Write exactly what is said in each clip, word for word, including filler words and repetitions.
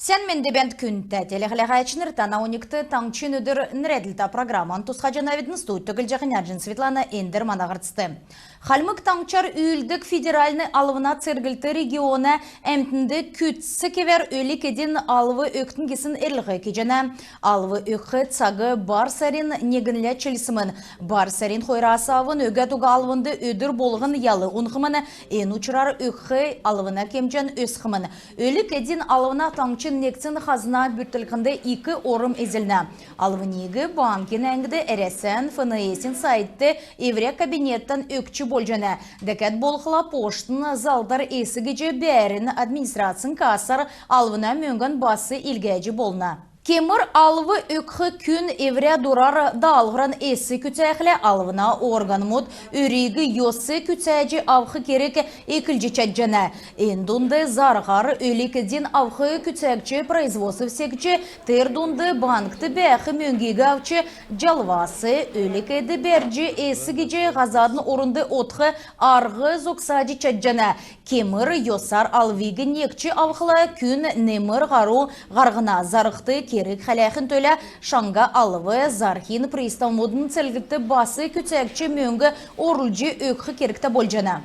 Сән менд бәәнт, күндтә телехәләгәчнр! Тана оньгт «Таңһчин өдр» нерәдлтә программан тусхаҗанавидн. Студьд көтлҗәхнь Аҗин Светлана. Эндр мана һарцд. Хальмг Таңһчар үүлддг федеральн алвна церглт региона әмтнд күцц кевәр өлг-эдин алв өгтн гисн эрлһ кеҗәнә. Алв өгх цаг бар сарин негнлә чилсмн. Бар сарин хойрас авн өгәд уга алвнд өдр болһн ял унхмн. Эн учрар өгх алвна кемҗән өсхмн. Өлг-эдин алвна таңһчин негдсн хазна бүртклһнд ик орм эзлнә. Алвниг банкин әңгд, Әрәсән ФНС-ин сайтд, эврә кабинеттән өгч болҗана. Дәкәд болхла, поштын залдар эс гиҗ бәәрн администрацин кассар алвна мөңгән бас илгәҗ болна. Кемр алв өгх күн эврә дурар даалһвран эс күцәхлә, алвна органмуд өриг йос күцәҗ авх керг эклҗ чадҗана. Эн дунд зарһар өлг-эдин авх күцәгч производств секҗ, тер дунд банкт бәәх мөңгиг авч, җалвас өлг-эд бәрҗ, эс гиҗ һазадын орнд одх арһ зогсаҗ чадҗана. Кемр йосар алвиг негҗ авхла, күн немр һару һарһна. Зарһд керг хәләхин төлә шаңһа алв зарһин приставмудын церглт бас күцәгч мөңг орулҗ өгх кергтә болҗана.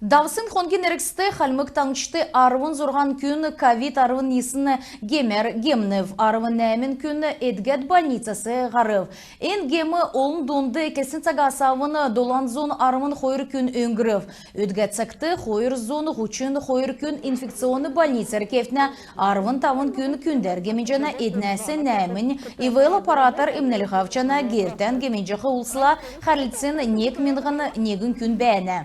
Давсн хонгин эргцд Хальмг Таңһчд арвн зурһан күн ковид арвн йисн гемәр гемнв. Арвн нәәмн күн эдгәд больницас һарв. Эн гем олн дунд эклсн цагас авн долан зун арвн хойр күн өңгрв. Өдгә цагт хойр зун һучн хойр күн инфекционн больницар кевтнә. Арвн тавн күн күндәр гемнҗәнә, эднәс нәәмнь ИВЛ аппаратар эмнлһ авчана. Гертән гемнҗәх улсла хәрлцсн нег миңһн негн күн бәәнә.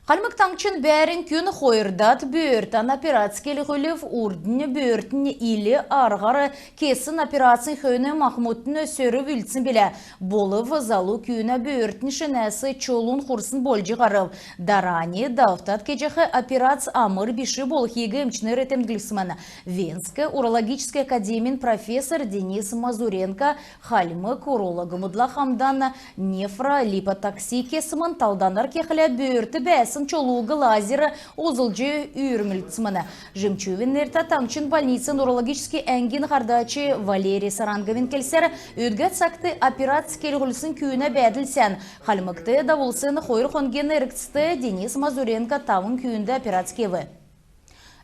Хальмг Таңһчин бәәрн күн хойрдад бөөртән операц келһүлв. Урднь бөөртнь ил арһар кесн операцин хөөн махмудтнь сөрв үлдсн билә. Болв залу күүнә бөөртнь шинәс чолун хурсн болҗ һарв. Дарани давтад кеҗәх операц амр биш болхиг эмчнр темдглсмн. Венск урологическ академин профессор Денис Мазуренко хальмг урологмудла хамдан нефролипотакси кесмн. Талданар кехлә, бөөрт бәәсн чолуг лазер олзлҗ үүрмүлсмн. Жемчуевин нертә таңһчин больницин урологическ әңгин һардач Валерий Саранговин келсәр, өдгә цагт операц келһүлсн күүнә бәәдл сән. Хальмгт давулсн хойр хонгин эргцд Денис Мазуренко тавн күүнд операц кев.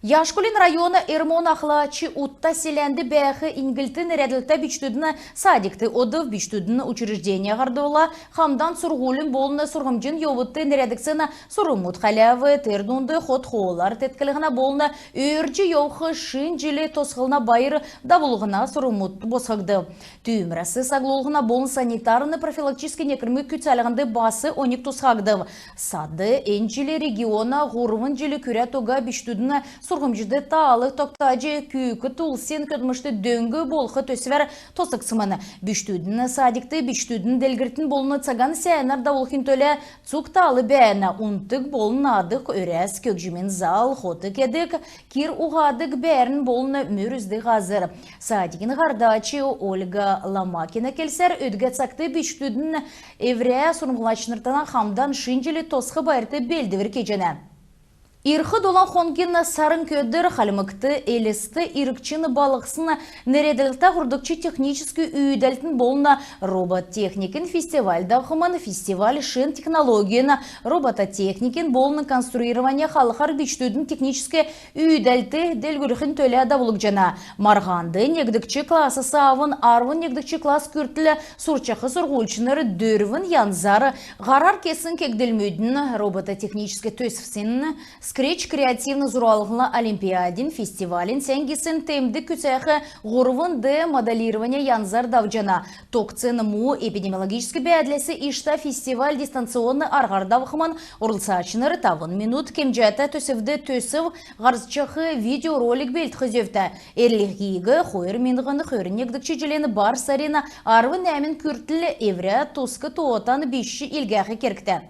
Яшкулин района Эрмон Ахлач Утта селәнд бәәх «Иньгллт» нерәдлтә бичкдүдин садикт одв. Бичкдүдин учрежденин һардврла хамдан сурһулин болн сурһмҗин йовудт нерәдгдсн сурврмуд хәләв. Тер дунд хот-хоолар тетклһнә болн өөрдҗ йовх шин җил тосхлһна байр давулһна сурврмуд босхгдв. Түүмрәс саглулһна болн санитарн-профилактическ некврмүд күцәлһнд бас оньг тусхагдв. Сад эн җил региона һурвн җил күрәд уга бичкдүдин сурһмҗд таал тогтаҗ, күүкд улсин көдлмшт дөң болх төсвәр тосхгдсмн. Бичкдүдин садикт бичкдүдин делгрлтин болн цаган сәәнәр давулхин төлә цуг таал бәәнә: унтдг болн наадг өрәс, көгҗмин зал, хот кедг, кир уһадг бәәрн болн мөр үздг һазр. Садикин һардач Ольга Ломакина келсәр, өдгә цагт бичкдүдин эврә сурһмҗлачнртан хамдан шин җил тосх байрт белдвр кеҗәнә. Ирх долан хонгин сарң өдр Хальмгт «Элст — иргчин балһсн» нерәдлһтә һурвдгч техническ үүдәлтин болн робототехникин фестиваль давхмн. Фестиваль шин технологин, робототехникин болн конструирования халхар бичкдүдин техническ үүдәлт делгрүлхин төлә давулгдҗана. Марһанд негдгч классас авн арвн негдгч класс күртл сурчах сурһульчнр дөрвн янзар: һарар кесн кегдлмүдин, робототехническ төсвсин, Scratch креативн зуралһна олимпиадин, фестивалин сән гисн темдг күцәх һурвн дэ моделирования янзар давҗана. Тогтсн му эпидемиологическ бәәдләс иштә фестиваль дистанционн арһар давхмн. Орлцачнр тавн минут кемҗәтә төсвд төсв һарһҗах видеоролик белдх зөвтә. Эрлһиг хойр миңһн хөрн негдгч җилин бар сарин арвн нәәмн күртл эврә туск тоотан биш илгәх кергтә.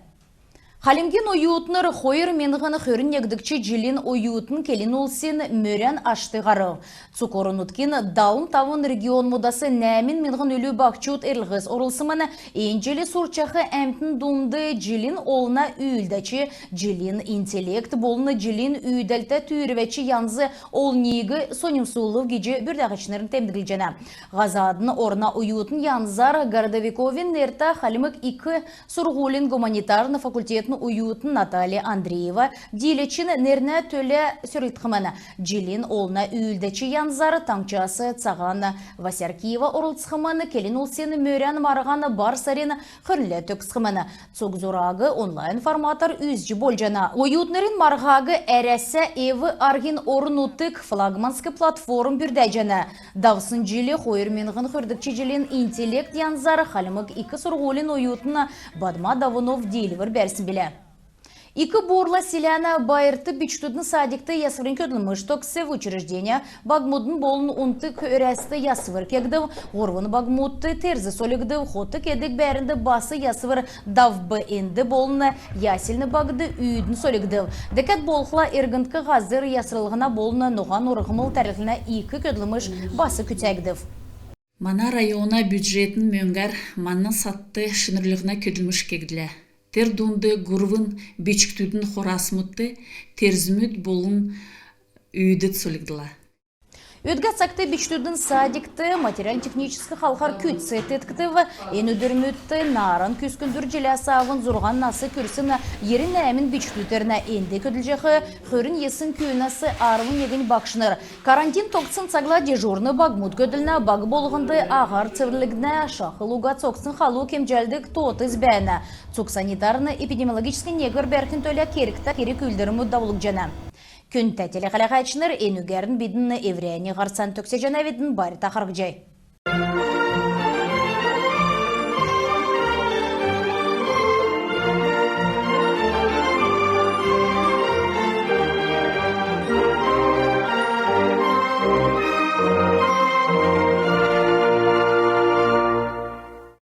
Хальмгин оютнр хойр миңһн хөрн негдгч җилин оютн келн улсин мөрән ашт һарв. Цуг орн-нутгин далн тавн регионмудас нәәмн миңһн үлү баһчуд эрлһс орулсмн. Эн җил сурчах әмтн дунд җилин олна үүлдәч, җилин интеллект болн җилин үүдәлтә түүрвәч янз олниг соньмсулв гиҗ бүрдәһәчнр темдглҗәнә. Һазадын орна оютн янзар Городовиковин нертә Хальмг ик сурһулин гуманитарн факультетин оютн Наталья Андреева дииләчин нернә төлә сөрлцхмн. Җилин олна үүлдәч янзар таңһчас Цаһан Васяркиева орлцхмн. Келн улсин мөрән марһан бар сарин хөрнлә төгсхмн. Цуг зураг онлайн форматар үзҗ болҗана. Оютнрин марһаг Әрәсә эв-арһин орн-нутгт флагманск платформ бүрдәҗәнә. Давсн җил хойр миңһн хөрдгч җилин интеллект янзар Хальмг ик сурһулин оютн Бадма Давунов диилвр бәрсн билә. Ик Буурла селәнә Байрт бичкдүдин садикт ясврин көдлмш төгсв. Учрежденин багмудын болн унтх өрәст ясвр кегдв. Һурвн багмудт терз сольгдв. Хот кедг бәәрнд бас ясвр давв. Энд болн ясельн багд үүдн сольгдв. Дәкәд болхла эргндк һазр ясрлһна болн ноһан урһмл тәрлһнә ик көдлмш бас күцәгдв. Мана района бюджетин мөңгәр мана садт шинрүллһнә көдлмш кегдлә. Тер дунд һурвн бичкдүдин хорасмудт терзмүд болн үүдд сольгдла. Өдгә цагт бичкдүдин садикт материальн-техническ халхар күцц теткгдв. Эн өдрмүдт нааран күүкд дүрн җиләс авн зурһан нас күрсн йирн нәәмн бичкдүд ирнә. Энд көдлҗәх хөрн йисн күүнәс арвн негнь багшнр. Карантин тогтсн цагла дежурн багмуд көдлнә. Баг болһнд аһар цеврлгднә. Шахл уга цогцин халу кемҗәлдг тоот эс бәәнә. Цуг санитарн-эпидемиологическ негвр бәрхин төлә кергтә керг-үүлдврмүд давулгдҗана. Күндтә телехәләһәчнр, энүгәрн бидн эврәннь һарцан төгсәҗәнәвидн. Байрта харһцхай.